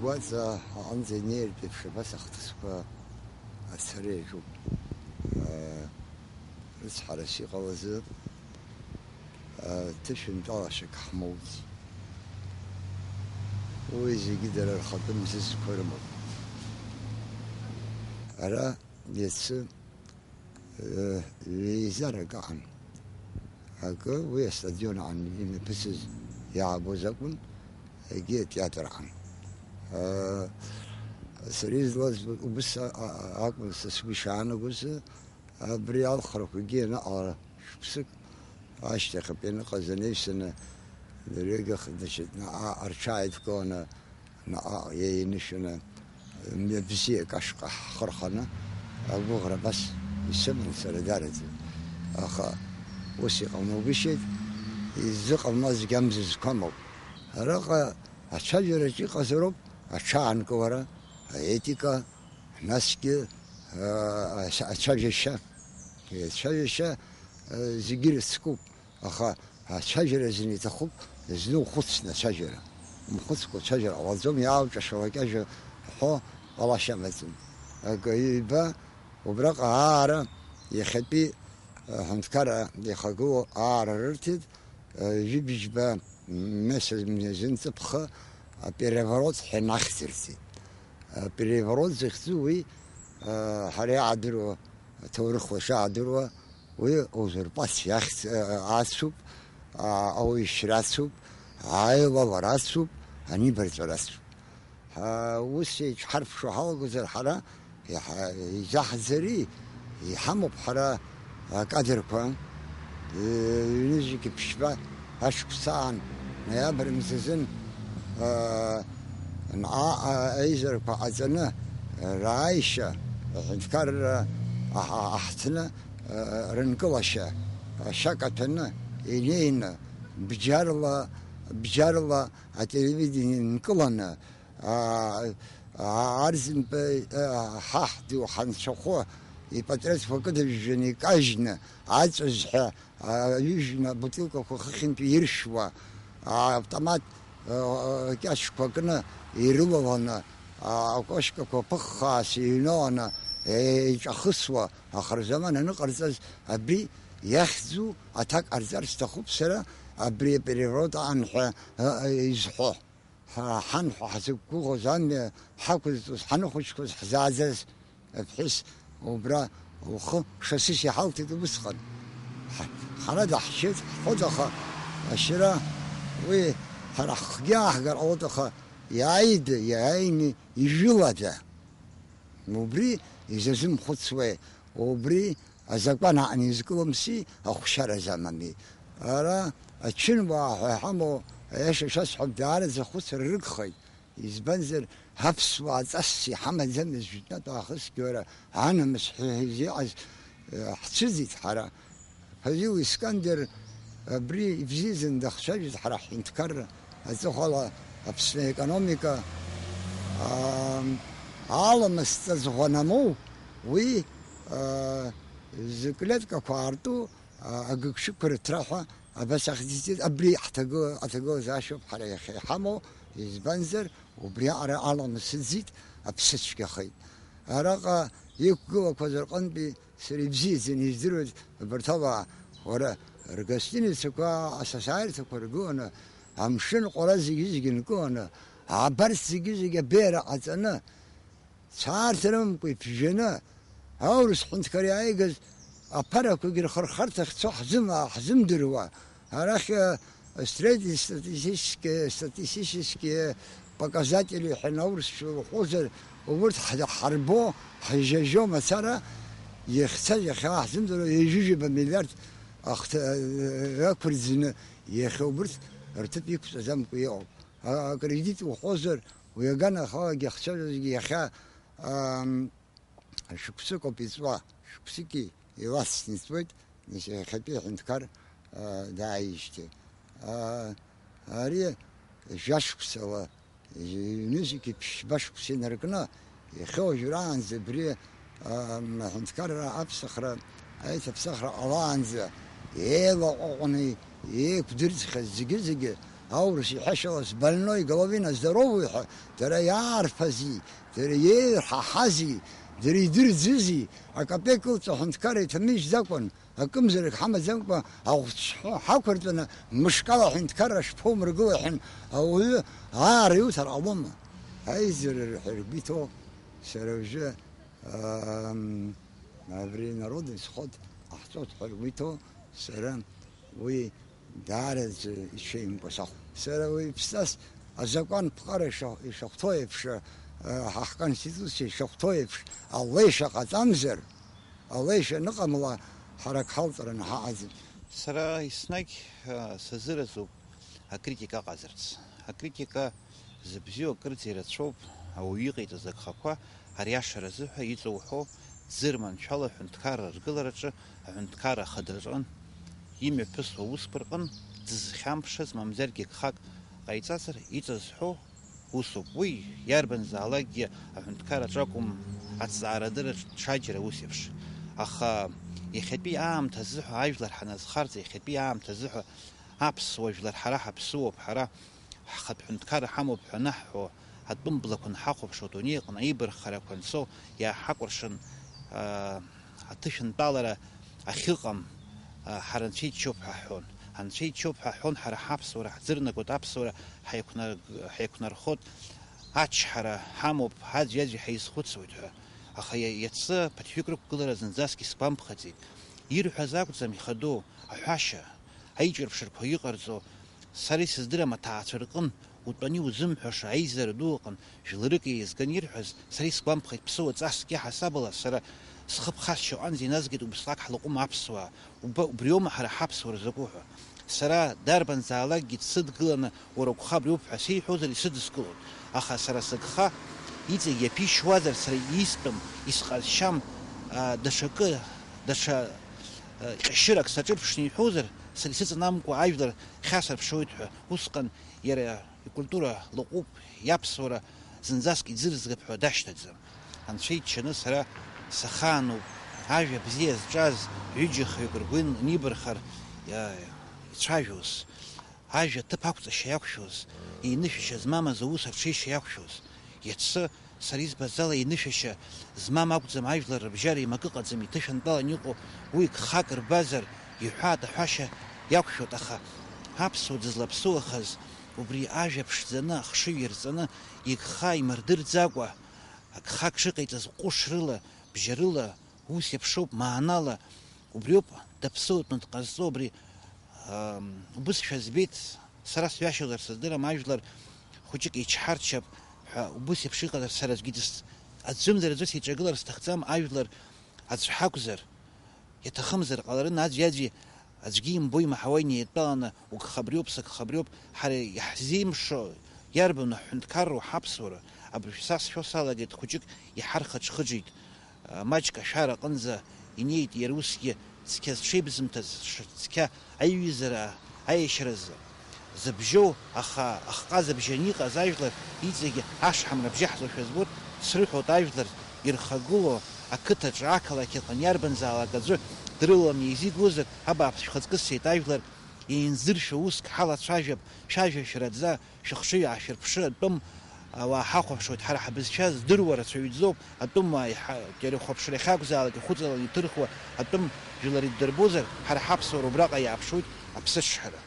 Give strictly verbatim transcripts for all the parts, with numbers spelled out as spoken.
Гәаҵа аҟынӡа инеиртә еиԥш абас ахҭысқәа ацара иаҿуп. Рыцҳарас иҟалазы ҭышәынтәалашьак ҳмоуц. Уи зегьы дара рхатәы мзызқәа рымоуп. Ара иацы ҩеизарак аҟан. Акы уи астадион аҟан имҩаԥысыз иаабоз акәын, егьи атеатр аҟан. Сара излаз убыс акәын, са сгәы ишаанагоз, абри алхрақәагьы ианаҟала шықәсык ашьҭахь апианыҟаз анаҩсаны, дырҩегьых, значит, наҟ-ааҟ рҽааидкыланы, наҟ-ааҟ еинышәаны, мҩа бзиак ашҟа ҳхы рханы, агәыӷра абас исыман сара дараӡа. Аха ус иҟамлгәышьеит, изыҟамлазгьы амзызқәа амоуп. Араҟа ацәажәараҿ иҟазароуп аҽаанкылара, аетика, насгьы, а, ац-, ацәажәашьа. Ацәажәашьа, а, зегьы ирыцкуп, аха ацәажәара зны иҭахуп, зны ухәыцны ацәажәара. Умхәыцкәа ацәажәара ҟалаӡом, иаауҿаша уакьажәа ҳәо ҟалашьа амаӡам. Акы ҩба, убраҟа аара, иахьатәи, а, аҳәынҭқарра иахагылоу аара рырҭеит, а, жәибжьба Месяц мҩазын ҵыԥх апереворот ҳәа инахьӡырҵеит. Апереворот захьӡу уи, а, ҳара иаадыруа, аҭоурых лаша иаадыруа, уи аузурпациа ахьӡ, а, ацуп, а, ауаҩшьра ацуп, аилалара ацуп, анибарҵәара ацуп. Ҳа, ус еиҿҳарԥшуа ҳалагозар, ҳара иаҳа-, изаҳӡари, иҳамоуп ҳара акадрқәа, ҩнызқьи ԥшьба ашықәс аан, ноиабр мзазын, а, а, а, аизарақәа ҟаҵаны, рааишьа, аҳәынҭқарра аҳ-, аҳҭны, а, рынкылашьа, ашьа каҭәаны, инеины, бџьарла, бџьарла ателевидение нкыланы, а, а, Арӡынба, а, ҳаҳ ду ҳанцәахәы ипатреҭқәа кыдыжәжәаны икажьны, аҵәызҳәа, а, ҩыжәны абутылкақәа хыхьынтә иршьуа, а, автомат, а, кьаҿқәа кны ирылаланы, а, акошкақәа ԥыххаас иҩналаны, еиҿахысуа ахырзаман аныҟарҵаз, абри иахьӡу аҭак ҟарҵар сҭахуп сара, абри апереворот аан ҳәа, а, а, изҳәо. Ҳа, ҳан ҳәа ҳзықәгәыӷуаз амҩа ҳақәызҵоз, ҳаныхәыҷқәаз ҳзааӡаз аԥҳәыс убра лхы шасыс иҳалҭеит убысҟан. Ҳа, ҳара даҳшьеит, ҳхәыҵаха, ашьра, уи ҳара ҳхгьы ааҳгар ҟалоит, аха иааида, иааины ижәылада? Убри изазымхәыцуеи, убри азакәан аҟны изкылымси, ахәшьара замами. Ара ачынуаа ҳәа иҳамоу, аиаша шәасҳәап, даараӡа ахәыцра рыгхеит. Избанзар, аԥсуаа ҵасс иҳамаӡамызт жәытәнатә аахысгьы уара анамыс ҳәа изыҟаз, э, ҳцәыӡит ҳара. Фазил Искандер абри ибзиаӡаны дахцәажәеит ҳара ҳҳәынҭқарра аҵыхәала Аԥсны аекономика, аа, аламыс ҵаҵӷәанамоу уи, аа, зыклеткақәа аарту, аа, агыгшыгқәа рыҭра ҳәа абас ахьӡиҵеит. Абри ҳҭагыла-, аҭагылазаашьоуп ҳара иахьа иҳамоу, избанзар, убри аҟара аламыс ыӡит, аԥсы цәгьахеит. Араҟа иқәгылақәаз рҟынтәи сара ибзиаӡаны издыруеит абарҭ ауаа, уара, ргостиницақәа, асасааирҭақәа ргыланы, амшын ҟәара зегьы-зегьы нкыланы, абарҭ зегьы-зегьы абеиара ҟаҵаны, цаарҭа рымамкәа иԥжәаны, аурыс ҳәынҭқар иааигаз аԥарақәагьы рхырхарҭахь цо ҳзыма-, ҳзымдыруа, арахь, э, среднестатистические, статистические показатели ҳәа наурысшәа уҳәозар, урҭ ҳ-, ҳарбо, ҳжьажьо мацара, иахьцаз иахьа ҳзымдыруа ҩажәижәаба миллиард ахҭа-, э, ақәырӡны, иахьа убырҭ рҭыԥ иқәҵаӡамкәа иҟоуп. А, акредит уҳәозар, уи аганахалагьы ахцәажәозгьы иахьа, ам, шықәсыкоуп иҵуа, шықәсыки иласны иҵуеит, нас иахьатәи аҳәынҭқар, а, дааижьҭеи. А, ари жәашықәсала, ҩнызқьи ԥшьба шықәса инаркны, иахьа уажәраанӡа абри, а, аҳәынҭқарра аԥсахра, аиҭаԥсахра ҟалаанӡа еилаҟәаҟәаны еиқәдырӡхьаз зегьы-зегьы Аурыс иҳәашьала с больной головы на здоровую ҳәа, дара иаарԥази, дара иеирҳаҳази, дара идырӡызи, акапек ылҵ аҳәынҭқарра иҭамижьӡакәан, акымзарак ҳамаӡамкәа, аӷәцәҳәы ҳақәыртәаны, мышкала аҳәынҭқарра шԥоумыргыло ҳәан, ауаҩы аара иуҭар ҟалома? Аизара рҳәа ргәы иҭоу, сара уажәы, ам, абри Народный сход ҟаҳҵоит ҳәа ргәы иҭоу, сара уи даараӡа ицәеимкәа сахәоит. Сара уи ԥсас азакәан ԥҟара иша-, ишахәҭоу еиԥш, а, ҳа ҳконституциа ишахәҭоу еиԥш, алеишәа ҟаҵамзар, алеишәа аныҟамла, ҳара ак ҳалҵраны ҳаҟаӡам. Сара еснагь, а, сазыразуп акритика ҟазарц. Акритика зыбзиоу акырӡа ирацәоуп, ауаҩы иҟаиҵаз агхақәа ариашара азыҳәа иҵоуҳәо, ӡырманшәала аҳәынҭқарра аргылараҿы, аҳәынҭқарра ахадара аҟын, имҩаԥысуа аусқәа рҟын дызхьамԥшыз, мамзаргьы гхак ҟаиҵазар, иҵазҳәо усуп. Уи иарбанзаалакгьы аҳәынҭқарраҿы акәым, аҭҵаарадырраҿ ҽаџьара ус еиԥш. Аха иахьатәи аамҭа азыҳәа ажәлар ҳаназхарҵа, иахьатәи аамҭа азыҳәа аԥсуа жәлар ҳара ҳаԥсуоуп, ҳара ҳхатә ҳәынҭқарра ҳамоуп ҳәа анаҳҳәо, атәым блақәа анҳахәаԥшуа, адунеи аҟны аибарххарақәа анцо иааҳакәыршан, аа, аҭышәынтәалара ахьыҟам, аа, ҳара Анцәа иччоуп ҳәа ҳҳәон. Анцәа иччоуп ҳәа ҳҳәон, ҳара ҳаԥсуара ҳӡырнагоит, аԥсуара ҳаиқәнар-, ҳаиқәнархоит, ачҳара ҳамоуп, аӡәи-аӡәи ҳаизхәыцуеит ҳәа. Аха иа-, иацы ԥыҭҩык рықәгылара зынӡаск исгәамԥхаӡеит. Ирҳәаз акәӡам ихадоу, аҳәашьа, аиҿырԥшырқәа иҟарҵо, сара исыздырам аҭаацәа рҟын утәаны иузымҳәаша аизара ду ыҟан, жәларык еизган ирҳәаз, сара исгәамԥхеит, ԥсуа ҵаск иаҳасабала сара схы ԥхасшьо аҟынӡа иназгеит убысҟак ҳлаҟәым аԥсуаа, уба-, убриоума ҳара ҳаԥсуара закәу ҳәа. Сара дарбанзаалакгьы дсыдгыланы уара угәхаб иоуп ҳәа сеиҳәозар исыдыскылоит, аха сара сыгха иҵегь иаԥишьуазар сара истәым, исҟазшьам, а, даҽакы, даҽа, а, ҟьашьырак саҿырԥшны иҳәозар, сара исыҵанамкуа ажәлар хьасырԥшуеит ҳәа, усҟан иара икультура лаҟәуп, иаԥсуара зынӡаск иӡырызгап ҳәа дашьҭаӡам. Анцәа иччаны сара сахаануп, ажәа бзиа зҿаз ҩыџьа-хҩык ргәы нибархар, иа-, ицәажәоз. Ажәа ҭыԥ ақәҵашьа иақәшәоз, еинышәашьа змамыз аус аҽеишьа иақәшәоз. Иацы, сара избаз ала, еинышәашьа змам акәӡам ажәлар рыбжьара имакы ыҟаӡам иҭышәынтәалан иҟоу, уи гхак рбазар, иҳәаат, аҳәашьа иақәшәоит, аха аԥсуа дызлаԥсыуахаз убри ажәа ԥшӡаны, ахшыҩ ирҵаны, игха имырдырӡакәа, агхак шыҟаиҵаз ҟәышрыла, бжьарыла, ус иаԥшоуп, маанала, убриоуп даԥсыуатәны дҟазҵо абри, ам, убысшәа збеит, сара сҩашьозар сыздырам, ажәлар хәыҷык ичҳарччап ҳәа убыс еиԥш иҟазар сара аӡәгьы дыс-, аӡәымзар аӡәы сиҿагылар сҭахӡам, ажәлар аӡә ҳакәзар, иаҭахымзар ҟаларын аӡәи-аӡәи аӡәгьы имбо имаҳауа инеидтәаланы, угха абриоуп, сыгха абриоуп, ҳара иаҳзеимшо иарбану ҳҳәынҭқарроу ҳаԥсуара, абыржә са сшәо салагеит, хәыҷык иҳархыџхыџит, маҷк ашәара аҟынӡа инеит, иара усгьы цқьа зҽеибзымҭаз, ш-, цқьа аиҩызара аиашьаразы зыбжьоу, аха ахҟа зыбжьаны иҟаз ажәлар иҵегьы ашҳамра бжьаҳҵошәа збоит, срыҳәоит, ажәлар ирхагылоу ақыҭаҿы, ақалақь аҟны иарбанзаалак аӡәы дрыланы изигозар, абааԥс, шәхаҵкы сцеит, ажәлар еинзыршәо уск ҳалацәажәап, шәажәа шәараӡа, шәыхшыҩ аашәырԥшы, атәым ауаа ҳахәаԥшуеит, ҳара ҳбызшәа здыруа рацәаҩӡоуп, атәым уаа иҳа-, џьара ихәаԥшра иахьакәзаалак ихәыҵаланы иҭырхуа атәым жәлар иддырбозар, ҳара ҳаԥсуара убраҟа иааԥшуеит аԥсычҳара.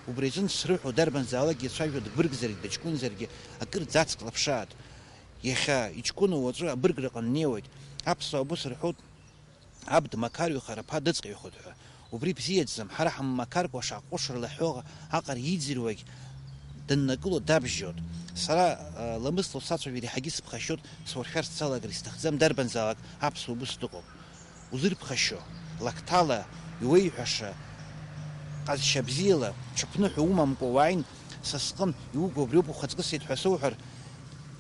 Убри азын срыҳәо, дарбанзаалакгьы ацәажәо дбыргзаргьы дыҷкәынзаргьы акырӡа ацклаԥшааит. Иахьа иҷкәыноу уаҵәы абырграҟа днеиуеит. Аԥсуаа убыс рҳәоит, аб дмақарҩхар, аԥа дыҵҟьоихоит ҳәа. Убри бзиаӡам, ҳара ҳаммақаркуа шаҟа ҟәышра лаҳәо аҟара иӡырҩуагь дыннакыло дабжьоит. Сара, а, ламысла усацәажәар иаҳагьы сыԥхашьоит, суршәарц салагар исҭахӡам, дарбанзаалак аԥсуа убыс дыҟоуп. Узырԥхашьо, лакҭала, иуеиҳәаша, ҟазшьа бзиала, ҽыԥныҳәа умамкәа уааин, са сҟын иуго убриоуп ухаҵкы сеит ҳәа соуҳәар,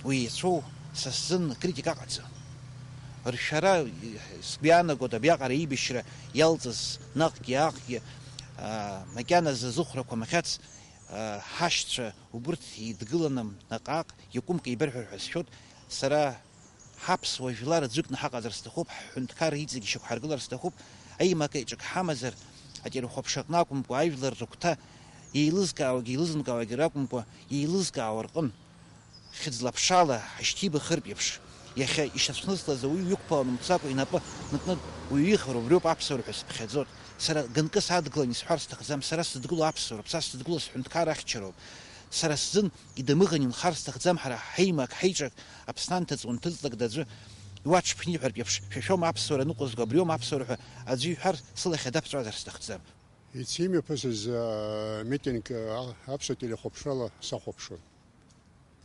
уи еицәоу са сзын акритика аҟаӡам. Ршәара, сгәы иаанагоит, абриаҟара аибашьра иалҵыз наҟгьы-ааҟгьы, аа, макьаназы зыхәрақәа мхьац, аа, ҳашьцәа убырҭ еидгыланы наҟ-ааҟ иакәымк еибырҳәар ҳәа сшәоит, сара Ҳаԥсуа жәлар аӡәыкны ҳаҟазар сҭахуп, ҳҳәынҭқарра иҵегь ишьақәҳаргылар сҭахуп, аимак еиҿык ҳамазар, атерехәаԥшраҟны акәымкәа, ажәлар рыгәҭа Еилызкаауагьы еилызымкаауагьы ракәымкәа, еилызкаауа рҟын. Хьыӡла-ԥшала ҳашьҭибахыртә еиԥш, иахьа ишьацәныслаз ауаҩы иқәԥаланы умцакәа инапы ныкнытә уаҩы ихароуп, убриоуп аԥсуара ҳәа сыԥхьаӡоит. Сара ганкы садгылан исҳәар сҭахӡам, сара сыдгыло аԥсуароуп, са сыдгыло сҳәынҭқар ахьчароуп. Сара сзын идамыӷан инхар сҭахӡам, ҳара ҳаимак, ҳаиҿак, Аԥсны анҭыҵ-унҭыҵлак даӡәы иуаҽԥниҳәартә еиԥш, шәа шәоума аԥсуара ныҟәызго, абриоума аԥсуара ҳәа аӡәы иҳәар, сылахь адаԥҵәазар сҭахӡам. Ицимҩаԥысыз, аа, митинг, аа, аԥсуа телехәаԥшрала сахәаԥшуан.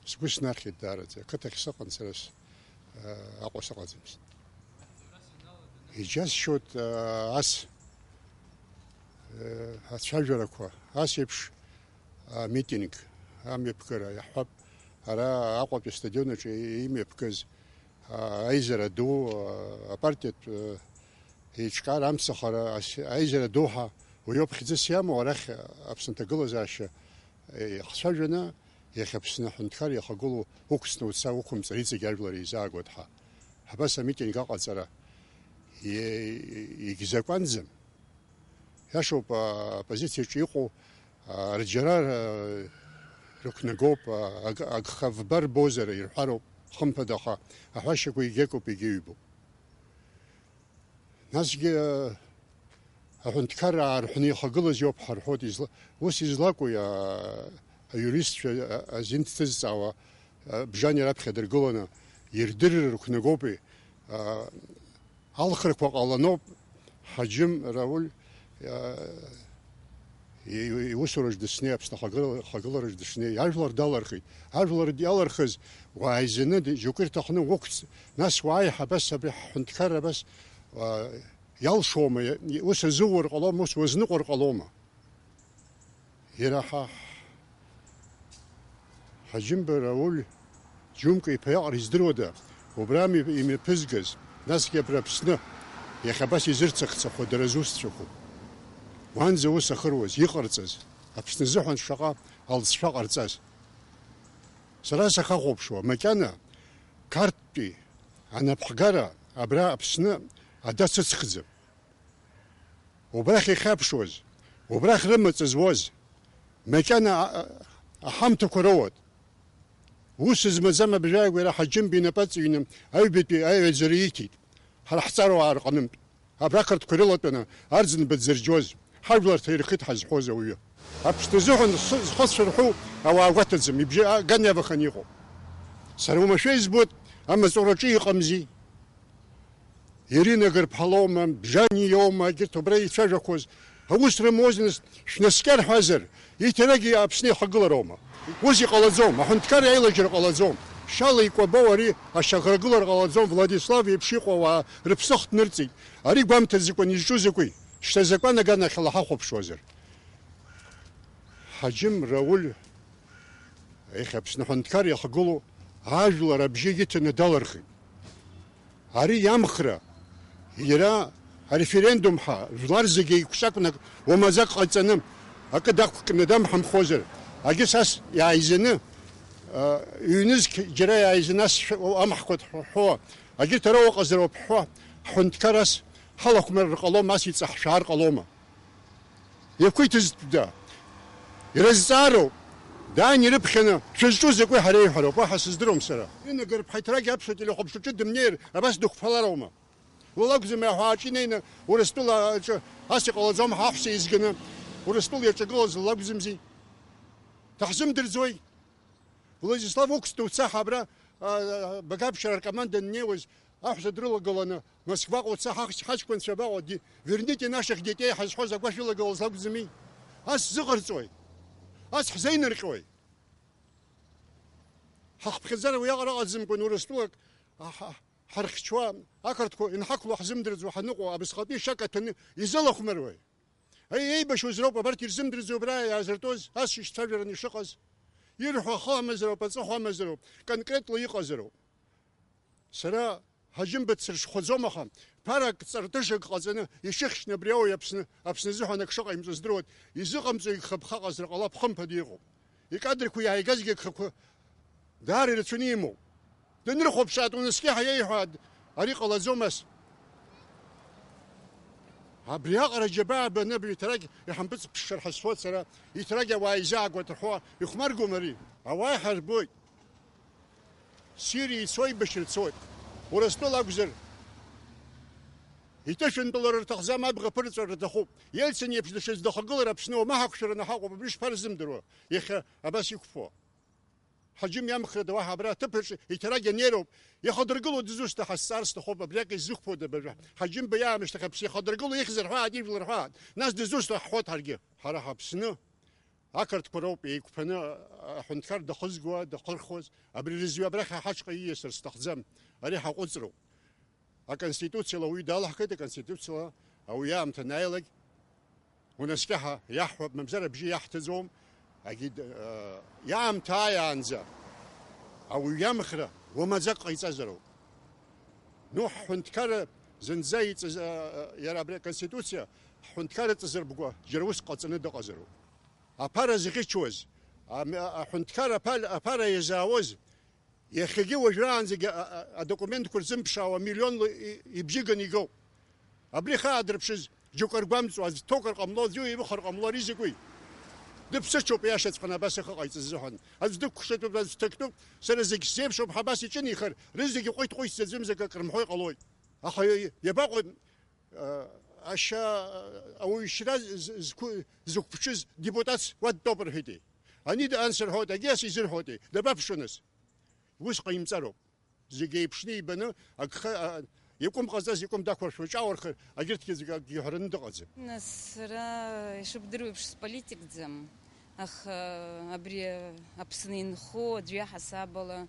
Сгәы снархьит даараӡа. Ақыҭахь сыҟан сара с-, аа, Аҟәа сыҟаӡамызт. Иџьасшьоит, аа, ас, аа, ацәажәарақәа, ас еиԥш амитинг, амҩаԥгара иаҳҳәап, ара Аҟәатәи астадион аҿы имҩаԥгаз, аа, аизара ду, аа, апартиатә, аа, еиҿкаара амцахара ас-, аизара доуҳа уи ауп хьӡыс иамоу арахь Аԥсны аҭагылазаашьа, е, ихцәажәаны, иахьа Аԥсны аҳәынҭқар иахагылоу уқәҵны уца уқәымҵар, иҵегь ажәлар еизаагоит ҳәа. Абас амитинг аҟаҵара е-, егьзакәанӡам. Иашоуп, а, аоппозициаҿы иҟоу, а, рџьара, а, рықәнагоуп, а, аг-, агхавба рбозар ирҳәароуп, хымԥада, аха аҳәашьақәа егьакоуп, егьаҩбоуп. Насгьы, а, аҳәынҭқарра аарҳәны ихагылаз иоуп ҳарҳәоит, изла-, ус излакәи, а, аиуристцәа, а, азин дҭызҵаауа, а, бжьани раԥхьа дыргыланы ирдырыр рықәнагоупи, а, алхрақәа ҟаланоуп, Ҳаџьым Рауль, а, и-, и-, иусураҿ дышнеи, Аԥсны ахагыла-, ахагылараҿ дышнеи, ажәлар далырхит. Ажәлар иалырхыз, уааизаны ди-, џьоукы ирҭахны уқәҵ, нас уааи, ҳабас абри ҳҳәынҭқарра абас, а, иалшома, и-, ус азуур ҟалома, ус уазныҟәар ҟалома? Иара ҳа-, Ҳаџьымба Рауль Џьумка иԥа иаҟара издыруада, убра ами имҩаԥызгаз, насгьы абра Аԥсны, иахьа абас изырцахцахо дара зусҭцәақәоу? Уанӡа ус ахыруаз, иҟарҵаз, Аԥсны азыҳәан шаҟа алҵшәа ҟарҵаз? Сара сахахәаԥшуа, макьана Қарҭтәи анапхгара абра Аԥсны ада цыцхӡам. Убрахь ихьаԥшуаз, убрахь рымаҵ зуаз, макьана а-, а-, аҳамҭақәа роуат. Ус змаӡам абжьааигәара Ҳаџьымба инапы аҵыҩны аҩбатәи аиаӡара ииҭеит. Ҳара ҳҵарауаа рҟнынтә, абра ақырҭқәа ирылатәаны Арӡынба дзырџьоз, ҳажәлар ҭаирхеит ҳазҳәоз ауаҩы. Аԥсны азыҳәан зхы-, зхы зшәырҳәу ауаа гәаҭаӡам, ибжьы а-, ган иаваханы иҟоуп. Сара уамашәа избоит, амаҵураҿы иҟамзи. Ирина Гырԥҳа лоума, Бжьани иоума, егьырҭ убра ицәажәақәоз, аус рымоуз, нас, шәнаскьар ҳәазар, иҭарагьы Аԥсны ихагылароума? Ус иҟалаӡом, аҳәынҭқар аилаџьра ҟалаӡом. Шьала икәабоу ари ашьаӷрагылара ҟалаӡом, Владислав иеиԥш иҟоу ауаа рыԥсы ахҭнырҵеит. Ари гәамҭаӡакәан изҿу закәи? Шьҭа азакәан аганахьала ҳахәаԥшуазар. Ҳаџьым Рауль, иахьа Аԥсны аҳәынҭқар иахагылоу ажәлар абжьы иҭаны далырхит. Ари иамхра, иара ареферендум ҳәа, жәлар зегьы еиқәҿакны уамазак ҟаҵаны, акы дақәкны дамҳамхозар, агьыс ас иааизаны, а, ҩнызқь џьара иааизаны ас шәа-, амҳқәа ҳәо, агьырҭ ара уаҟазароуп ҳәо, ҳҳәынҭқар ас ҳалахәмарыр ҟалома, ас иҵаҳшәаар ҟалома? Иақәиҭызтәда ирызҵаароуп, даан ирыԥхьаны, шәызҿу закәи ҳәа реиҳәароуп, уаҳа сыздыруам сара. Инагар ԥҳаиҭрагь аԥсуа телехәаԥшраҿы дымнеир, абас дықәԥалароума? Лылакәӡам аҳәааҿы инеины Урыстәыла аҿы ас иҟалаӡом ҳәа аҳәса изганы, Урыстәыла иаҿагылаз лылакәӡамзи? Даҳзымдырӡои? Владислав, уқәҵны уца, ҳабра, а, а, Багаԥшьара аркоманда аннеиуаз, аҳәса дрылагыланы, Москваҟа уца, ҳахь-, ҳаҷкәынцәа абаҟоу, ди-, верните наших детей ҳазҳәоз агәашә илагылаз лакәӡами? Ас зыҟарҵои? Ас ҳзеинырҟьои? Ҳахԥхьаӡара уиаҟара ыҟаӡамкәан, Урыстәылак, а, ҳа-, ҳархьчуа, ақырҭқәа инҳақәло ҳзымдырӡуа ҳаныҟоу, абасҟатәи шьак аҭаны изылахәмаруеи? Аи, еибашьуаз роуп, абарҭ ирзымдырӡо абра иаазыртәоз, ас ишцәажәараны ишыҟаз. Ирҳәо ахы амазароуп, аҵыхәа амазароуп, конкретла иҟазароуп. Сара Ҳаџьымба дсырҽхәаӡом, аха ԥарак ҵарҭышак ҟаҵаны ишыхьчны абри ауаҩ Аԥсны, Аԥсны азыҳәан ак шыҟаимҵо здыруеит, изыҟамҵо игхаԥха ҟазара ҟалап, хымԥада иҟоуп. Икадрқәа иааигазгьы агхақәа даара ирацәаны имоуп. Данрыхәаԥшаат, унаскьа ҳәа иеиҳәо ари ҟалаӡом ас. Абриаҟара џьабаа баны абри иҭарагь иҳампыҵԥшшар ҳазшоит сара, иҭарагь ауаа изаагоит рҳәо ихәмаргома ари? Ауаа иҳарбоит. Сириа ицоит, Башьыр ицоит. Урыстәыла акәзар, иҭышәынтәалар рҭахӡам, абӷа ԥырҵәар рҭахуп. Ельцин иеиԥш даҽаӡә дахагылар Аԥсны уамаҳақәшәараны ҳаҟоуп, абри шԥарзымдыруа, иахьа абас иқәԥо? Ҳаџьым иамхрада уаҳа абра аҭыԥаҿы иҭарагь анеироуп. Ихадыргыло дызусҭа ҳазҵаар сҭахуп, абриак изықәԥода абыржәы? Ҳаџьымба иаамышьҭахь аԥсы ихадыргыло ихьзар ҳәа, адижәлар ҳәа, нас дызусҭа ҳҳәоит ҳаргьы. Ҳара ҳаԥсны ақырҭқәа роуп еиқәԥаны аҳәынҭқар дахызго, дахырхуаз, абри рызҩа абрахь ҳаҽҟа ииасыр сҭахӡам, ари ҳаҟәыҵроуп. Аконституциала ауаҩы далаҳхеит, аконституциала ауаҩы аамҭа анааилак, унаскьаҳа иаҳҳәап, мамзар абжьы иаҳҭаӡом, агьы д-, э, иаамҭа ааиаанӡа ауаҩы иамхра уамаӡак ҟаиҵазароуп. Ну, ҳҳәынҭқарра зынӡа иҵаз-, э, э, иара абри аконституциа, ҳҳәынҭқарра ҵазырбгәа џьара ус ҟаҵаны дыҟазароуп. Аԥара зӷьычуаз, ам-, аҳәынҭқар аԥал-, аԥара иазаауаз, иахьагьы уажәраанӡагьы а-, а-, адокументқәа рзымԥшаауа миллионла и-, ибжьы ганы игоуп. Абри хаа дырԥшыз, џьоук аргәамҵуа, аӡә дҭоукыр ҟамло, аӡәы иҩымхар ҟамло, ари закәи? Дыԥсыҽуп, иашаҵәҟьаны абас ихы ҟаиҵаз азыҳәан. Аӡә дықәхшатәуп, аӡә дҭактәуп, сара зегь сзеиԥшуп ҳәа абас иҿынеихар, рызегьы ҟәиҭ-ҟәиҭӡаӡамзар акрымҳәо иҟалоит. Аха иабаҟоу, а, ашьа, ауаҩшьра з-, з-, зқәы-, зықәԥҽыз депутатс уа дтәоуп рҳәеитеи? Ани ансырҳәоит, агьиас изырҳәоитеи? Дабаԥшуаныс? Ус ҟаимҵароуп. Зегь еиԥшны ибаны, агха, а, иакәым ҟаҵаз иакәым дақәыршәо, ҿааурхар, агьырҭгьы зегь акгьы ҳәараны дыҟаӡам. Нас сара ишыбдыруа еиԥш сполитикӡам, аха абри Аԥсны инхо аӡәы иаҳасабала,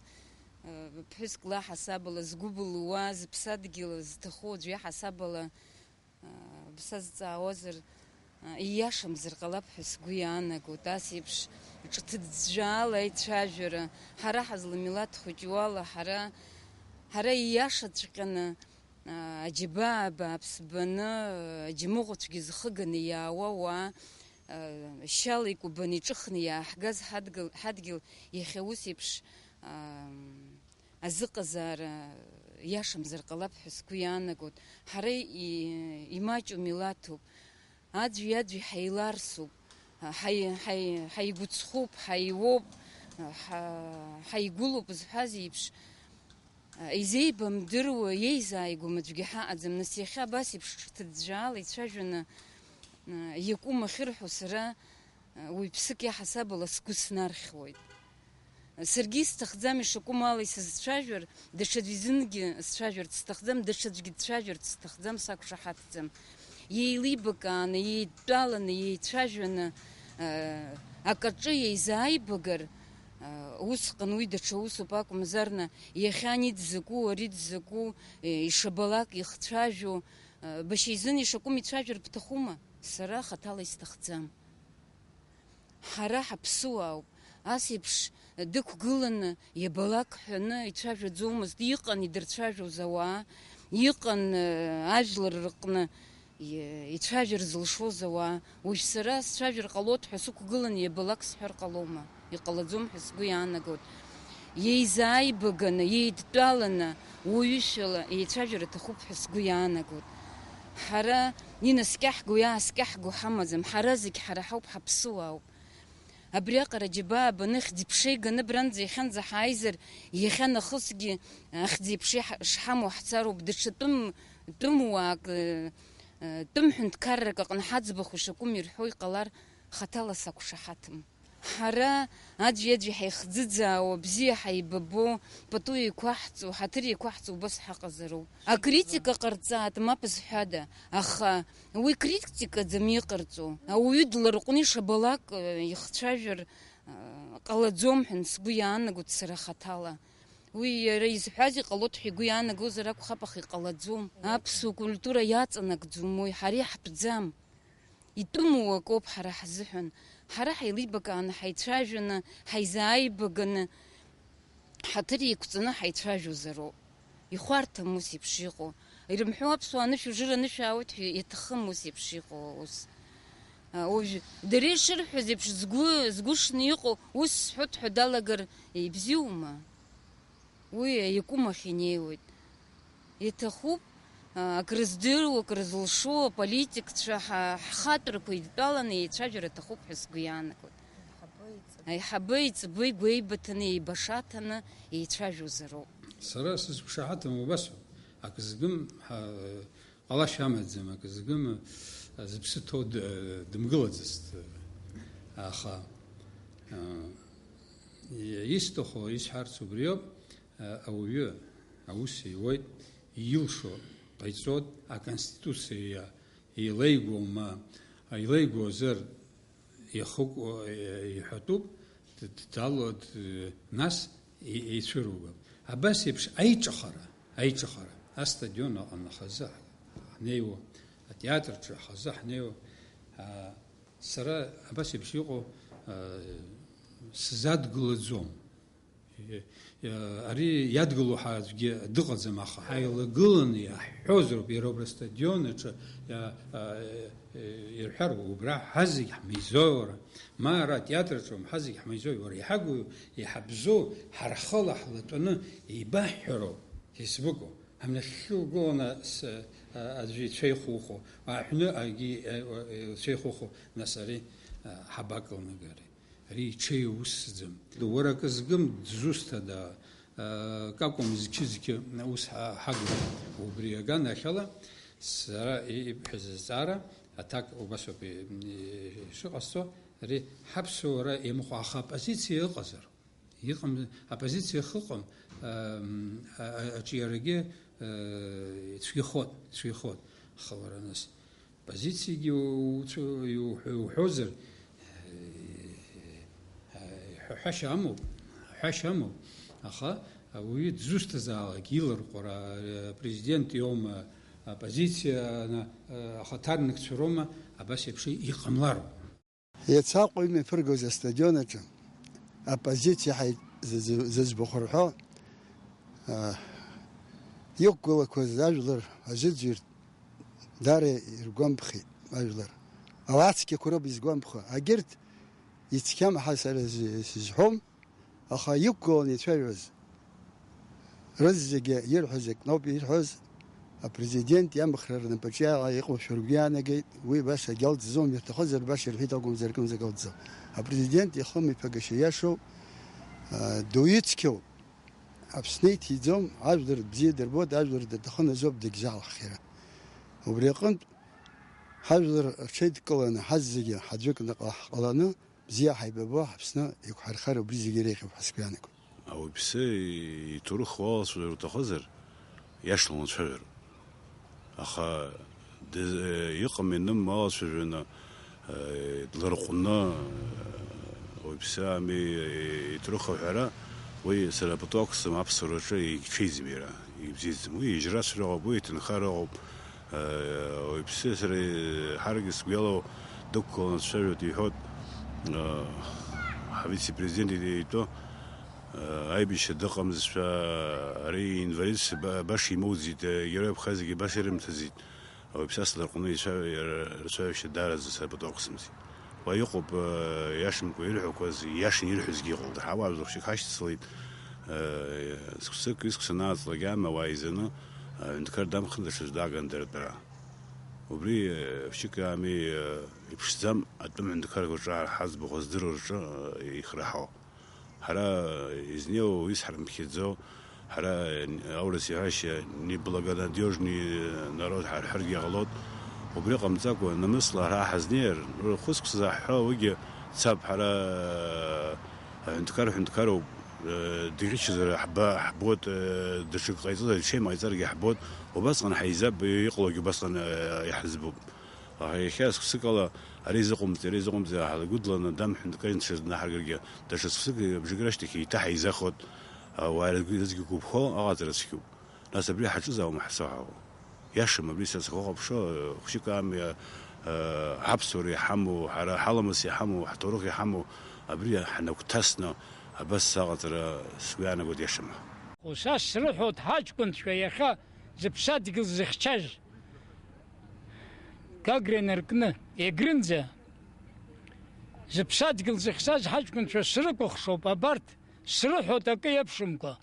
ԥҳәыск лаҳасабала, згәы былуа, зыԥсадгьыл зҭаху аӡәы иаҳасабала, бсазҵаауазар, ииашамзар ҟалап ҳәа сгәы иаанагоит, ас еиԥш ҿыҭыӡәӡәаала аицәажәара, ҳара ҳазламилаҭ хәыҷуала, ҳара, ҳара ииашаҵәҟьаны, аџьабаа бааԥс баны, аџьмыӷәацәгьа зхыганы иаауа уаа, шьала икәабаны иҿыхны иааҳгаз ҳадгьыл, ҳадгьыл иахьа ус еиԥш, азыҟазаара иашамзар ҟалап ҳәа сгәы иаанагоит. Ҳара и-, имаҷу милаҭуп. Аӡәи-аӡәи ҳаиларсуп, ҳаи-, ҳаи-, ҳаигәыцхәуп, ҳаиуоуп, ҳа-, ҳаигәылоуп зҳәаз еиԥш, изеибамдыруа, иеизааигәам аӡәгьы ҳаҟаӡам. Нас иахьа абас еиԥш ҿыҭыӡәӡәаала ицәажәаны иакәым ахьырҳәо сара, уаҩԥсык иаҳасабала сгәы снархьуеит. Саргьы исҭахӡам ишакәым ала исызцәажәар, даҽаӡә изынгьы сцәажәарц сҭахӡам, даҽаӡәгьы дцәажәарц сҭахӡам, сақәшаҳаҭӡам. Еилибакааны, еидтәаланы, еицәажәаны, акаҿы еизааибагар, усҟан уи даҽа усуп акәымзарны, иахьа ани дзакәу, ари дзакәу, ишабалак ихцәажәо, башьа изын ишакәым ицәажәар бҭахума? Сара хаҭала исҭахӡам. Ҳара ҳаԥсуаауп. Ас еиԥш дықәгыланы, иабалак ҳәаны ицәажәаӡомызт. Иҟан идырцәажәоз ауаа, иҟан, э, ажәлар рыҟны и-, ицәажәар зылшоз ауаа. Уажә сара сцәажәар ҟалоит ҳәа сықәгыланы иабалак сҳәар ҟалома? Иҟалаӡом ҳәа сгәы иаанагоит. Еизааибаганы, еидтәаланы, уаҩышәала еицәажәар аҭахуп ҳәа сгәы иаанагоит. Ҳара инаскьаҳго, иааскьаҳго ҳамаӡам, ҳара зегь ҳара ҳауп, ҳаԥсуаауп. Абриаҟара џьабаа баны хьӡи-ԥшеи ганы абранӡа иахьанӡа ҳааизар, иахьа нахысгьы ахьӡи-ԥшеи ҳа-, шҳамоу ҳцароуп, даҽа тәым, тәымуаак, э, э, тәым ҳәынҭқаррак аҟны ҳаӡбахә ишакәым ирҳәо иҟалар, хаҭала сақәшаҳаҭым. Ҳара аӡәи-аӡәи ҳаихӡыӡаауа, бзиа ҳаибабо, пату еиқәаҳҵо, ҳаҭыр еиқәаҳҵо убас ҳаҟазароуп. Акритика ҟарҵааит, мап зҳәада, аха уи критикаӡам иҟарҵо. Ауаҩы дларҟәны ишабалак, э, ихцәажәар, э, ҟалаӡом ҳәа сгәы иаанагоит сара хаҭала. Уи иара изҳәаз иҟалоит ҳәа игәы иаанагозар акәхап, аха иҟалаӡом. Аԥсуа культура иаҵанакӡом уи, ҳара иаҳтәӡам. Итәыму акоуп ҳара ҳзыҳәан. Ҳара ҳаилибакааны, ҳаицәажәаны, ҳаизааибаганы, ҳаҭыр еиқәҵаны ҳаицәажәозароуп. Ихәарҭам ус еиԥш иҟоу. Ирымҳәо аԥсуаа анышә ужыр анышә аауеит ҳәа иаҭахым ус еиԥш иҟоу аус. А, уажә дара ишырҳәаз еиԥш згәы, згәы шны иҟоу ус сҳәоит ҳәа далагар ибзиоума? Уи аиакәымахь инеиуеит. Иҭахуп, Акрыздыруа, акрызылшо аполитикцәа ҳа-, ҳхатәрақәа идтәаланы еицәажәар аҭахуп ҳәа сгәы иаанагоит. Аиҳабы еиҵбы игәеибаҭаны, еибашаҭаны еицәажәозароуп. Сара сызқәшаҳаҭым убасоуп. Акы згым, ҳа-, ҟалашьа амаӡам, акы згым, зыԥсы ҭоу д-, дымгылаӡацт. Аха, а, исҭаху, исҳәарц убриоуп, а, ауаҩы аус иуеит, илшо ҟаиҵоит, аконституциа еилеигоума, еилеигозар, ихыкәу, иҳәатәуп, д-, д-, дало-, д-, нас и-, еицәыругап. Абас еиԥш аиҿахара, аиҿахара, астадион аҟны хазы ҳнеиуа, атеатрҿы хазы ҳнеиуа, а, сара абас еиԥш иҟоу, а, сзадгылаӡом. Ари иадгыло ҳәа аӡәгьы дыҟаӡам, аха ҳаилагыланы иаҳҳәозароуп, иара убра астадион аҿы, иа-, а, ирҳәароуп, убра ҳазегь ҳмизои уара, ма ара атеатр аҿы ҳазегь ҳмизои уара, иҳагу, иҳабзоу ҳархыла ҳлатәаны еибаҳҳәароуп, фейсбуку, ҳамнахьхьы угыланы с-, а, аӡәы ицәеихуху, аҳәны агьи, а, ицәеихуху, нас ари, а, ҳабакылнагари? Ари иҽеиусӡам. Уара акы згым дзусҭада? Акакәым, зқьы-зқьы ус ҳа-, ҳагу. Убри аганахьала, сара и-, ибҳәаз азҵаара, аҭак убасоуп и-, и-, ишыҟасҵо, ари ҳаԥсуара иамыхәа, аха апозициа ыҟазар? Иҟам, апозициа ахы ыҟам, ам, а-, а-, аҿиарагьы, а, ицәгьахоит, ицәгьахоит. Аха уара нас, позициагьы уцәу-, иуҳәо-, иуҳәозар, ҳәа-, ҳәашьа амоуп, ҳәашьа амоуп, аха ауаҩы дзусҭазаалак иларҟәра, апрезидент иоума, аоппозициа, ахаҭарнакцәа роума, абас еиԥш иҟамлароуп. Иацы Аҟәа имҩаԥыргоз астадион аҿы аппозициа ҳаи-, зы-, зы-, зыӡбахә рҳәо, а, иқәгылақәаз ажәлар азыӡырҩ даара иргәамԥхеит ажәлар. Ауаа цқьақәа роуп изгәамԥхо. Агьырҭ ицқьам ҳәа сара зи-, сизҳәом, аха иқәгыланы ицәажәоз рызегьы ирҳәоз акноуп ирҳәоз, апрезидент иамхра рнапаҿы иҟоушәа ргәы иаанагеит, уи баша агьалҵӡом, ирҭахызар баша ирҳәеит акәымзар, акымзар акалҵӡом. Апрезидент ихымҩаԥагашьа иашоуп, а, дуаҩы цқьоуп. Аԥсны иҭиӡом, ажәлар бзиа дырбоит, ажәлар дырҭахын азоуп дагьзаалххьара. Убри аҟынтә, ҳажәлар рҽеидкыланы, ҳазегьы ҳаӡәыкныҟа ҳҟаланы, бзиа ҳаибабо, ҳаԥсны еиқәҳархар убри зегьы иреиӷьуп ҳәа сгәы иаанагоит. Ауаҩԥсы иҭоурых уалацәажәар уҭахызар, иашан уцәажәар. Аха дыз-, иҟам иным алацәажәаны, э, дларҟәны, э, уаҩԥсы ами, э, иҭоурых аҳәара, уи сара пату ақәсым аԥсуараҿы егьҽеиӡам иара, ибзиаӡам. Уи ижьрацәара ыҟоуп, уи иҭынхара ыҟоуп. Э, уаҩԥсы сара, э, ҳаргьы сгәы иалоу дықәгыланы дцәажәоит, иҳәоит, э, ҳавице-президент итәы. Аибашьра дыҟамызшәа, ари инвалидс ба-, баша имоуӡеит, Герой Абхазиагьы баша ирымҭаӡеит. Ауаҩԥсас ларҟәны ицәа-, рцәажәашьа даараӡа сара пату ақәсымҵеит. Уа иҟоуп, иашамкәа ирҳәақәаз, иашан ирҳәозгьы ыҟоуп. Ҳауаажәлар шьак ҳашьцылеит, зқәсык, ҩызқәса нааҵлак ама уаа изаны, аҳәынҭқар дамхны даҽаӡә дааган дара тәара. Убри, фшьык ами, иԥшӡам, атәым ҳәынҭқарқәа рҿы ҳаӡбахә здыруа рҿы ихраҳауа. Ҳара изнеиуа уаҩы ҳарымԥхьаӡо, ҳара аурыс иҳәашьа неблагонадёжный народ ҳарҳәаргьы ҟалоит. Убри ҟамҵакәа, намысла ҳара ҳазнеир, хәыцк сзаҳҳәо уигьы цап, ҳара аҳәынҭқар ҳәынҭқаруп, дӷьычызар ҳба-, ҳбоит, даҽакы ҟаиҵозар, ҽеим ҟаиҵаргьы ҳбоит, убасҟан ҳаизап, иҟалогьы убасҟан иаҳзбоуп. Аха иахьа зқәсыкала ари изыҟамҵеи, ари изыҟамҵеи ҳалагәыдланы, дамҳәан, дкажьны дшазнаҳаргаргьы, даҽа зқәсык абжак рышьҭахь еиҭа ҳаизахоит. Ауаа ргәы-, рызегьы гәыԥхо, аҟаҵара цәгьоуп. Нас абри ҳаҿызаауама ҳзаҳауа? Иашам абри са сахәаҟаԥшо, хәшьык ами, ҳаԥсуара иҳамоу, ҳара ҳаламыс иҳамоу, ҳҭоурых иҳамоу, абри ҳнагәҭасны абас аҟаҵара сгәы иаанагоит иашама. Ус ас срыҳәоит ҳаҷкәынцәа иахьа зыԥсадгьыл зыхьчаз. Гагра инаркны, Егрынӡа зыԥсадгьыл зыхьӡаз ҳаҷкәынцәа срыкәыхшоуп, абарҭ срыҳәоит акы иаԥшәымкәа.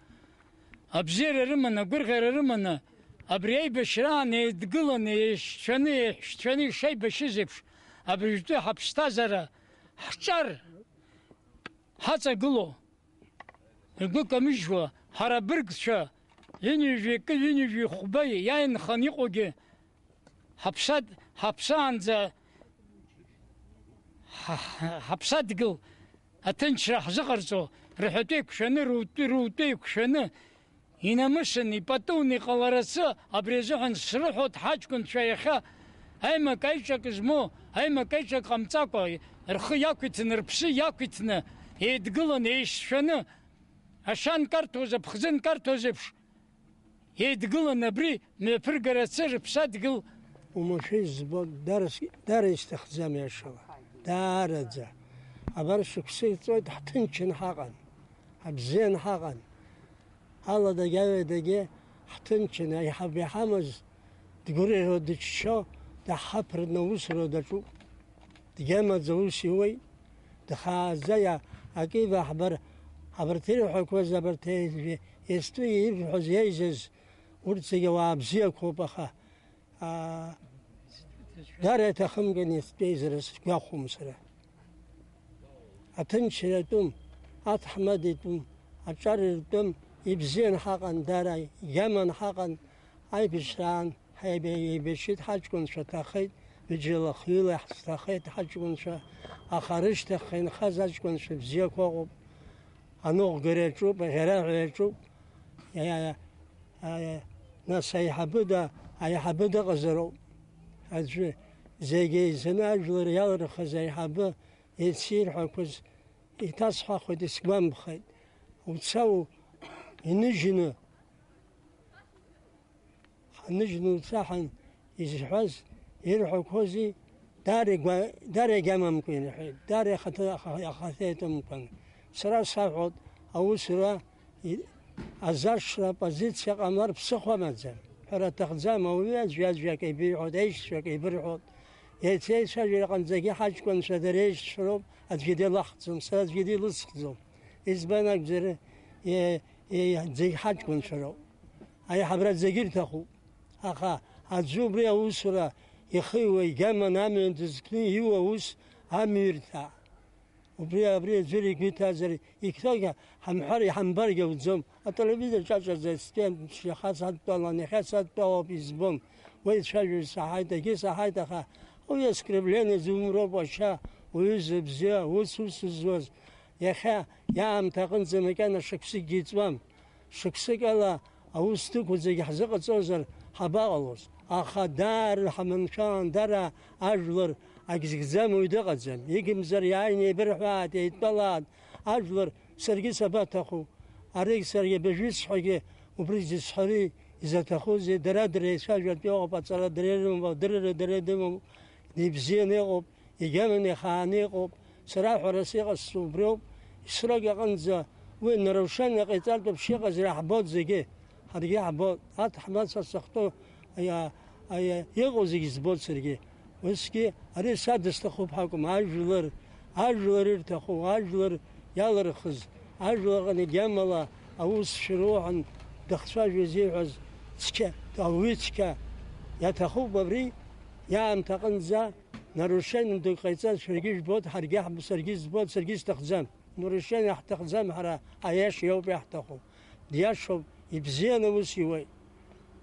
Абзиара рыманы, агәырӷьара рыманы, Абри аибашьраан еидгыланы, еишьцәаны, еиҳәшьцәаны ишеибашьыз еиԥш, абыржәтәы ҳаԥсҭазаара ҳҿар ҳаҵагылоу ргәы камыжьуа, ҳара абыргцәа ҩынҩажәи акы, ҩынҩажәи хәба иааинхан иҟоугьы ҳаԥсад-, ҳаԥсаанӡа ҳа-, ҳа-, ҳаԥсадгьыл аҭынчра ҳзыҟарҵо, рҳәатәы еиқәшәаны, рутәы, рутәы еиқәшәаны, инамысын, ипатуны иҟаларацы абри азыҳәан срыҳәоит ҳаҷкәынцәа иахьа аимак-аиҿак змоу, аимак-аиҿак ҟамҵакәа, рхы иақәиҭны, рыԥсы иақәиҭны, еидгыланы, еишьцәаны, ашьа нкарҭәоз, аԥхӡы нкарҭәоз еиԥш, еидгыланы абри мҩаԥыргарацы рыԥсадгьыл. Умашәа избон, дара с-, дара исҭахӡам иашала, даараӡа. Абар шықәса ицоит, ҳҭынчын ҳаҟан, ҳабзиан ҳаҟан. Аладагь аҩадагьы ҳҭынчын, аиҳаб иҳамаз дгәырӷьо, дыччо, даҳхаԥырны аусура даҿуп. Дгьамаӡа ус иуеит, дхааӡа иа-, акы иваҳбар, абарҭ ирҳәақәоз, абарҭ ес-, естәи ирҳәоз, еизаз, урҭ зегьы ауаа бзиақәоуп, аха, аа, дара иаҭахымкәан естәи еизара сгәахәом сара. Аҭынчра атәым, аҭаҳмада итәым, аҿар иртәым, ибзиан ҳаҟан дара, игьаман ҳаҟан, аибашьраан ҳаибашьит, ҳаҷкәынцәа ҭахеит, ҩыџьала хҩыла ҳҭахеит ҳаҷкәынцәа, аха рышьҭахьҟа инхаз аҷкәынцәа бзиақәа ыҟоуп, аныҟәгара иаҿуп, аӷьараҳәа иаҿуп. Иа-, иа-, иа-, нас аиҳабыда, аиҳабы дыҟазароуп. Аӡәы зегь еизаны ажәлар иалырхыз аиҳабы Ицирҳәақәаз иҭасҳәахуеит, исгәамԥхеит. Уца у-, иныжьны, ҳаныжьны уца ҳәа изҳәаз ирҳәақәози, даара игәа-, даара игьамамкәа ирҳәеит, даара ихаҭа-, аха-, ахаҭа иатәымкәан. Сара саҳәоит, аусура и-, азашра апозициа ҟамлар ԥсыхәа амаӡам. Ҳәара аҭахӡам, ауаҩы аӡәи-аӡәи акы ибеиҳәоит, аишьцәа акы ибырҳәоит. Еицеицәажәара аҟынӡагьы ҳаҷкәынцәа дара еишьцәа роуп, аӡәгьы дилахӡом, сара аӡәгьы дилысхӡом. Избан акәзар, е-, е-, зегь ҳаҷкәынцәа роуп. Аиҳабра зегьы ирҭахуп. Аха аӡәы убри аусура ихиуа, игьаман амҩан дызкны иуа ус амҩа ирҭа. Убри, абри аӡәыр игәы иҭазар, иқьҭоугьы ҳамҳәар, иҳамбаргьы ауӡом. Ателевизор ҿаҿаӡа студент шьаха садтәалан, иахьа садтәалоуп, избом. Уи ицәажәоз саҳаит, егьи саҳаит, аха уи оскорбление зумроуп, уашьа, уҩыза бзиа, ус, ус зуаз. Иахьа иаамҭа аҟынӡа макьана шықәсыкгьы иҵуам. Шықәсык ала аус дықәу зегьы ҳзыҟаҵозар ҳабаҟалоз? Аха даара ҳманшәалан, дара ажәлар агьзыгӡам уаҩ дыҟаӡам. Игымзар иааины еибырҳәааит, еидтәалааит ажәлар, саргьы сабаҭаху? Аригь саргьы абыржәы исҳәогьы убри зысҳәари изаҭахузеи? Дара дреицәажәартә иҟоуп, аҵара дара ирымоуп, адырра дара идымоуп, дибзианы иҟоуп. Егьараан ихааны иҟоуп. Сара ҳәарас иҟасҵо убриоуп. Срок аҟынӡа уи нарушение ҟаиҵартә еиԥш иҟазар иаҳбоит зегьы. Ҳаргьы иаҳбоит. Аҭаҳмадцәа сахьтәоу, аиа-, аиа-, иҟоу зегьы збоит саргьы. Усгьы ари са дысҭахуп ҳәа акәым, ажәлар, ажәлар ирҭаху, ажәлар иалырхыз, ажәлар аҟны гьамала аус шәыруҳәан дыхцәажәо изиҳәаз цқьа, ауаҩы цқьа иаҭахуп абри иаамҭа аҟынӡа. Нарушение дук ҟаиҵаз шәаргьы ижәбоит, ҳаргьы ҳб-, саргьы избоит, саргьы исҭахӡам. Нарушение ҳҭахӡам ҳара, аиаша иоуп иаҳҭаху. Диашоуп, ибзианы аус иуеит.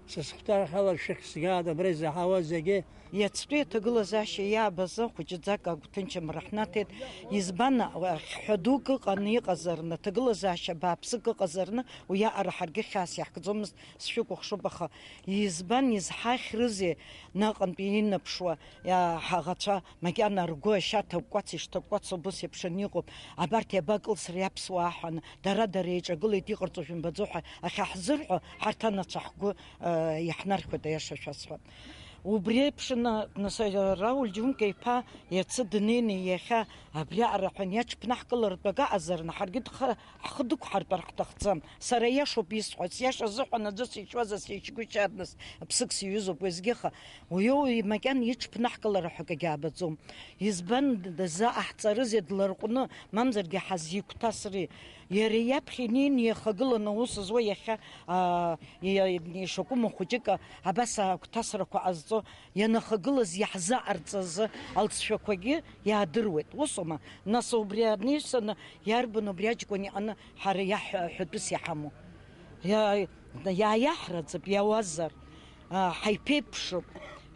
Са сыхәҭаахьала шәыхьӡгааит абра изаҳауа зегьы. Иацтәи аҭагылазаашьа иаабаз хәыҷӡак агәҭынчымра ҳнаҭеит. Избан, хьҳәа дук ыҟаны иҟазарны, аҭагылазаашьа бааԥсык ыҟазарны, уиаҟара ҳаргьы хьаас иаҳкӡомызт, сшәыкәыхшоуп, аха избан, изҳахьрызеи наҟынтәи инаԥшуа, иа-, ҳаӷацәа макьана ргәы ашьа ҭакәкәац ишҭакәкәацо убыс еиԥш аниҟоуп, абарҭ иабакылсри аԥсуаа ҳәа, дара-дара еиҿагылеит, иҟарҵо жәымбаӡо ҳәа ахьаҳзырҳәо, ҳарҭ анацәа ҳгәы, э, иаҳнархьуеит, аиаша шәасҳәап. Убри еиԥш, на-, нас, Рауль Џьумка-иԥа иацы днеины иахьа абриаҟара ҳәа иаҽԥнаҳкылартә акы аҟазарны, ҳаргьы дха-, ҳхы дықәҳартәар ҳҭахӡам. Сара иашоуп исҳәаз, сиаша азыҳәан аӡәы сишьуазар сишьгәышьааныс ԥсык сиҩызоуп уеизгьы, аха уи макьана иҽԥнаҳкылара ҳәа акгьы аабаӡом. Избан дызаҟаҳҵарызеи дларҟәны, мамзаргьы ҳазигәҭасри? Иара иаԥхьа инеины иахагыланы аус зуа иахьа, аа, иа-, ишакәым хәыҷык абас агәҭасрақәа ҟазҵо ианахагылаз иаҳзыҟарҵаз алҵшәақәагьы иаадыруеит. Усоума? Нас убри анаҩсаны иарбан убри аҷкәын иҟны ҳара иаҳ-, ҳәатәыс иҳамоу? Иа-, иааиаҳраӡап, иауазар. Аа, ҳаиԥеиԥшуп.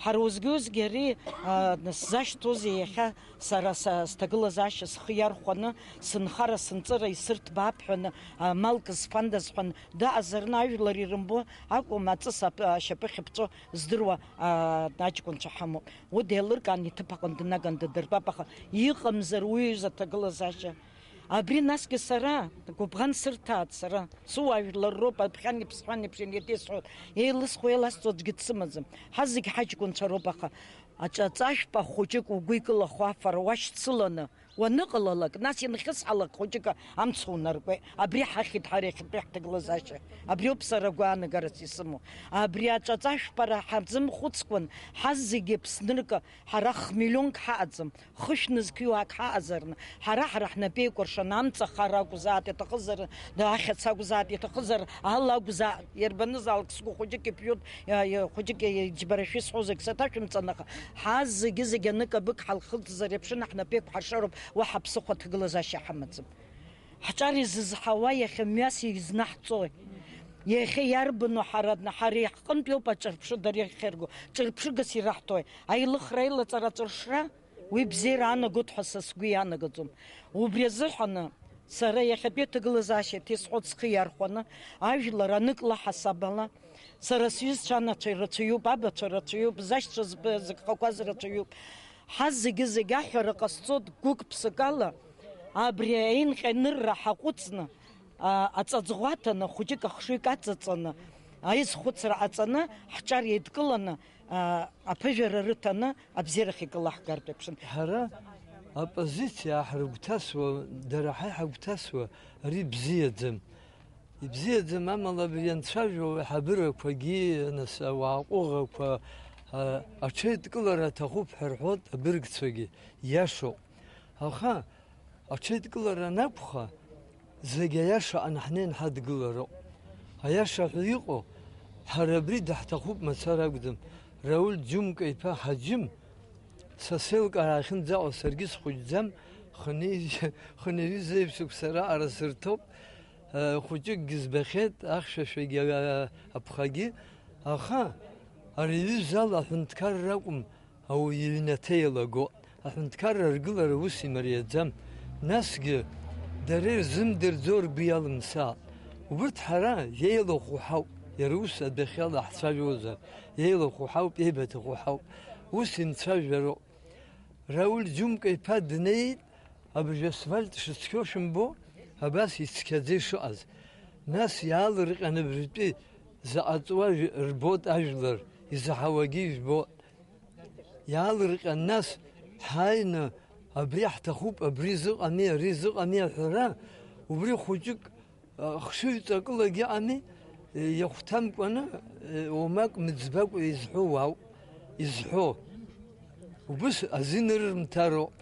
Ҳара узгьы-узгьы ари, аа, сзашьҭоузеи иахьа сара са сҭагылазаашьа схы иархәаны, сынхара-сынҵыра исырҭбаап ҳәаны, аа, малк зфандаз ҳәаны дыҟазарны ажәлар ирымбо акәым, аҵыс ап-, ашьапы ахьыԥҵәо здыруа, аа, аҷкәынцәа ҳамоуп. Уи деилыркаан иҭыԥ аҟны днаган дадыртәап, аха иҟамзар уи иҩыза аҭагылазаашьа? Абри насгьы сара, гәыбӷан сырҭааит сара. Сыуаажәлар роуп, аԥхьан иԥсҳәан еиԥш инеиҭеисҳәоит. Еилысхуа, еиласҵо аӡәгьы дсымаӡам. Ҳазегь ҳаҷкәынцәа роуп, аха аҿаҵашәпа хәыҷык угәы икылахо афара уашьцыланы уаныҟалалак, нас ианхьысҳалак хәыҷык амца унаркуеит. Абри ҳахьит ҳара иахьатәи ҳҭагылазаашьа. Абриоуп сара гәаанагарас исымоу. Абри аҿаҵашәпара ҳазымхәыцкәан, ҳазегьы Аԥсныркы ҳара х-миллионк ҳаҟаӡам. Хышә нызқьҩуаак ҳаҟазарны, ҳара-ҳара ҳнапеикәыршаны, амҵахара акәзааит, иаҭахызар, ахьаца акәзааит, иаҭахызар, ала акәзааит, иарбанызаалак сгәы хәыҷык иԥжәоит, иа-, иа-, хәыҷык иа-, иџьбарашәа исҳәозаргь саҭашәымҵан, аха ҳазегьы-зегьы анык-абык ҳалхыҵзар еиԥшын, ҳнапеикәҳаршароуп, уаҳа ԥсыхәа ҭагылазаашьа ҳамаӡам. Ҳҿар изызҳауа иахьа мҩас изнаҳҵои? Иахьа иарбану ҳара, ҳара иаҳҟынтә иоуп аҿырԥшы дара иахьырго, ҿырԥшыгас ираҳҭои? Аилыхра, аилаҵара, аҿыршра? Уи бзиара аанагоит ҳәа са сгәы иаанагаӡом. Убри азыҳәаны сара иахьатәи аҭагылазаашьа ҭесхоит схы иархәаны, ажәлар анык лаҳасабала, сара сҩызцәа анацәа рацәаҩуп, абацәа рацәаҩуп, зашьцәа зб-, зыгхақәаз рацәаҩуп. Ҳа зегьы-зегь аҳәара ҟасҵоит гәык-ԥсыкала, абри аинҟьанырра ҳаҟәыҵны, а, аҵаӡӷәаҭаны, хәыҷык ахшыҩк аҵаҵаны, аизхәыцра ҟаҵаны, ҳҿар еидкыланы, аа, аԥыжәара рыҭаны абзиарахь икылаҳгартә еиԥшын. Ҳара апозициа ҳрыгәҭасуа, дара ҳа иҳагәҭасуа, ари бзиаӡам. Ибзиаӡам, амала абри ианцәажәо аиҳабырақәагьы, нас, ауаа ҟәыӷақәа, а, аҽеидкылара аҭахуп ҳәа рҳәоит абыргцәагьы, иашоуп. Аха аҽеидкылара анакәха, зегь аиаша анаҳнеин ҳадгылароуп. Аиаша ҳәа иҟоу, ҳара абри даҳҭахуп мацара акәӡам. Рауль Џьумка иԥа Ҳаџьым, са сеилкаара ахьынӡаҟоу саргьы схәыҷӡам, хынҩажәи-, хынҩажәи зеижә шықәса раҟара сырҭоуп, э, хәыҷыкгьы збахьеит, ахьшәашәагьы, э, аԥхагьы, аха ари аҩыза ала аҳәынҭқарра акәым, ауаҩы иҩнаҭа еилаго, аҳәынҭқарра аргылара ус имариаӡам. Насгьы, дара ирзымдырӡо ргәы иалымсааит. Убырҭ ҳара иеилахәу ҳауп, иара ус адәахьала ҳцәажәозар, иеилахәу ҳауп, еибаҭаху ҳауп. Ус имцәажәароуп. Рауль Џьумка иԥа днеит, абыржә асфальт шыцқьоу шәымбо, абас ицқьаӡа ишыҟаз. Нас иаалырҟьаны абыржәтәи заҟа ҵуа жәа-, рбоит ажәлар, изаҳауагьы ижәбоит. Иаалырҟьан нас, ҳааины, абри ҳҭахуп, абри зыҟами, ари зыҟами аҳәара, убри хәыҷык, а, хшыҩ ҵакылагьы ыҟами, е, иахәҭамкәаны, е, уамак мыӡбакәа изҳәо уаауп, изҳәо. Убыс азин ырымҭароуп.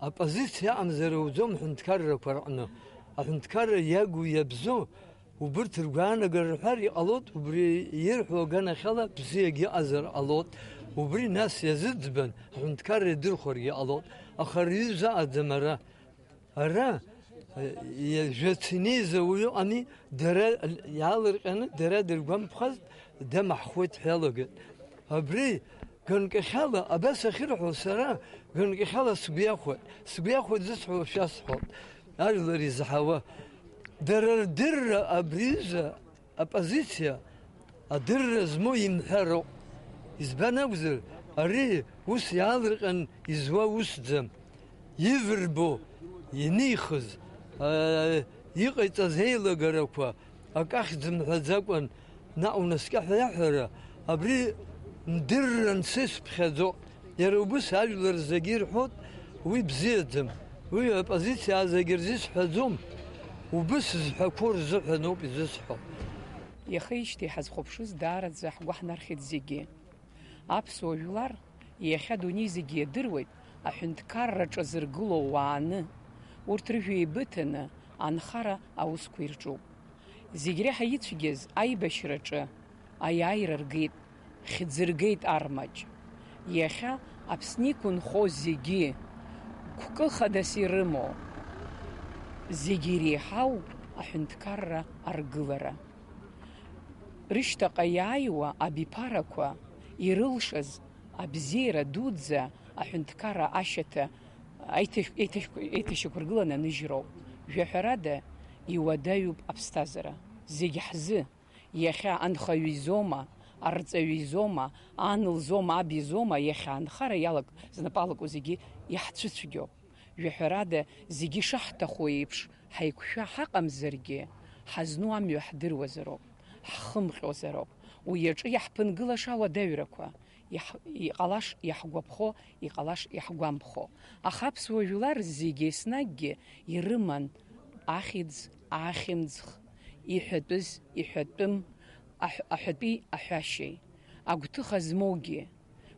Апозициа аҟамзар ауӡом ҳәынҭқаррақәа рҟны. Аҳәынҭқарра иагу иабзоу, убырҭ ргәаанагара рҳәар иҟалоит, убри ирҳәо аганахьала бзиагьы ыҟазар ҟалоит, убри нас иазыӡбан аҳәынҭқарра идырхәаргьы ҟалоит, аха рҩыза аӡам ара. Ара, э, жәац инеиз ауаҩы ыҟами, дара иаалырҟьаны, дара дыргәамԥхазт, дамаҳхуеит ҳәа иалагеит. Абри ганкахьала абас ахьырҳәо сара, ганкахьала сгәы иахәоит. Сгәы иахәоит зысҳәо шәасҳәоит. Ажәлар изаҳауа. Дара рдырра абри аҩыза апозициа адырра змоу имҳәароуп. Избан акәзар, ари ус иаалырҟьан изуа усӡам. Ивырбо, инихыз, аа, иҟаиҵаз еилагарақәа, акы ахьӡ мҳәаӡакәан, наҟ унаскьа ҳәа иаҳәара, абри мдырран сысԥхьаӡо, иара убыс ажәлар зегьы ирҳәоит, уи бзиаӡам, уи апозициаа зегьы рзы исҳәаӡом, убыс зҳәақәо рзыҳәаноуп изысҳәо. Иахеижьҭеи ҳазхәаԥшыз даараӡа ҳгәы ҳнархьит зегьы. Аԥсуа жәлар иахьа адунеи зегьы иадыруеит аҳәынҭқарра ҿазыргыло уааны, урҭ рыжәҩа еибыҭаны, анхара аусқәа ирҿуп. Зегь реиҳа ицәгьаз аибашьраҿы аиааира ргеит, хьӡы ргеит армаҷ. Иахьа Аԥсны иқәынхо зегьы гәкы хадас ирымоу, зегь иреиҳау аҳәынҭқарра аргылара. Рышьҭаҟа иааиуа абиԥарақәа ирылшаз абзиара дуӡӡа аҳәынҭқарра ашьаҭа еиҭашь-, еиҭашь-, еиҭашьақәыргыланы аныжьроуп. Жәаҳәарада, иуадаҩуп аԥсҭазара. Зегь ҳзы, иахьа анхаҩы изоума, арҵаҩы изоума, ан лзоума, аб изоума, иахьа анхара иалак-, знапы алаку зегьы иаҳцәыцәгьоуп. Жәаҳәарада, зегьы шаҳҭаху еиԥш, ҳаиқәшәа ҳаҟамзаргьы, ҳазну амҩа ҳдыруазароуп, ҳхымҟьозароуп. Уи аҿы иаҳԥынгылаша ауадаҩрақәа, иаҳ-, иҟалаш иаҳгәаԥхо, иҟалаш иаҳгәамԥхо. Аха аԥсуа жәлар зегьы еснагьгьы ирыман ахьӡ, ахьымӡӷ, иҳәатәыз, иҳәатәым, аҳ-, аҳәатәи аҳәашьеи. Агәҭыха змоугьы,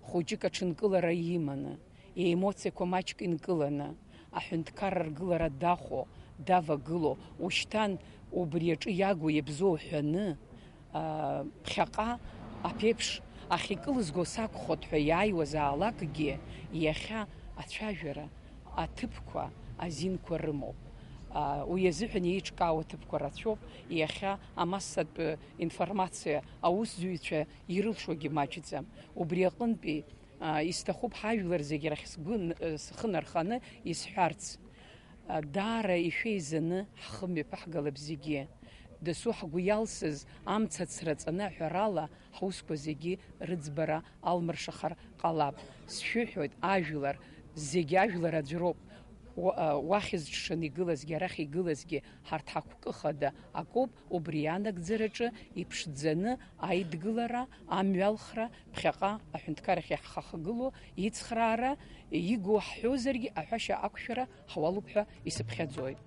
хәыҷык аҽынкылара иманы, иемоциақәа маҷк инкыланы, аҳәынҭқарра ргылара дахәо, давагыло, ушьҭан убри аҿы иагу иабзоу ҳәаны, аа, ԥхьаҟа аԥеиԥш ахьикылызго сакәхоит ҳәа иааиуазаалакгьы, иахьа ацәажәара аҭыԥқәа азинқәа рымоуп. Аа, уи азыҳәан еиҿкаау аҭыԥқәа рацәоуп, иахьа амассатә информациа аусзуҩцәа ирылшогьы маҷӡам. Убри аҟынтәи, аа, исҭахуп ҳажәлар зегьы рахь сгәы н-, схы нарханы исҳәарц, аа, даара ишәеизаны ҳхы мҩаԥаҳгалап зегьы. Дасу ҳгәы иалсыз амца ацраҵаны аҳәарала, ҳусқәа зегьы рыӡбара алмыршахар ҟалап. Сшәыҳәоит, ажәлар, зегь ажәлар аӡәроуп. Уа-, а, уахь зҽҽаны игылазгьы, арахь игылазгьы, ҳарҭ ҳагәкы хада акоуп, убри анагӡараҿы иԥшӡаны аидгылара, амҩалхра, ԥхьаҟа аҳәынҭқарахь иаҳхахгылоу ицхраара, игу ҳҳәозаргьы, аҳәашьа ақәшәара ҳауалуп ҳәа исыԥхьаӡоит.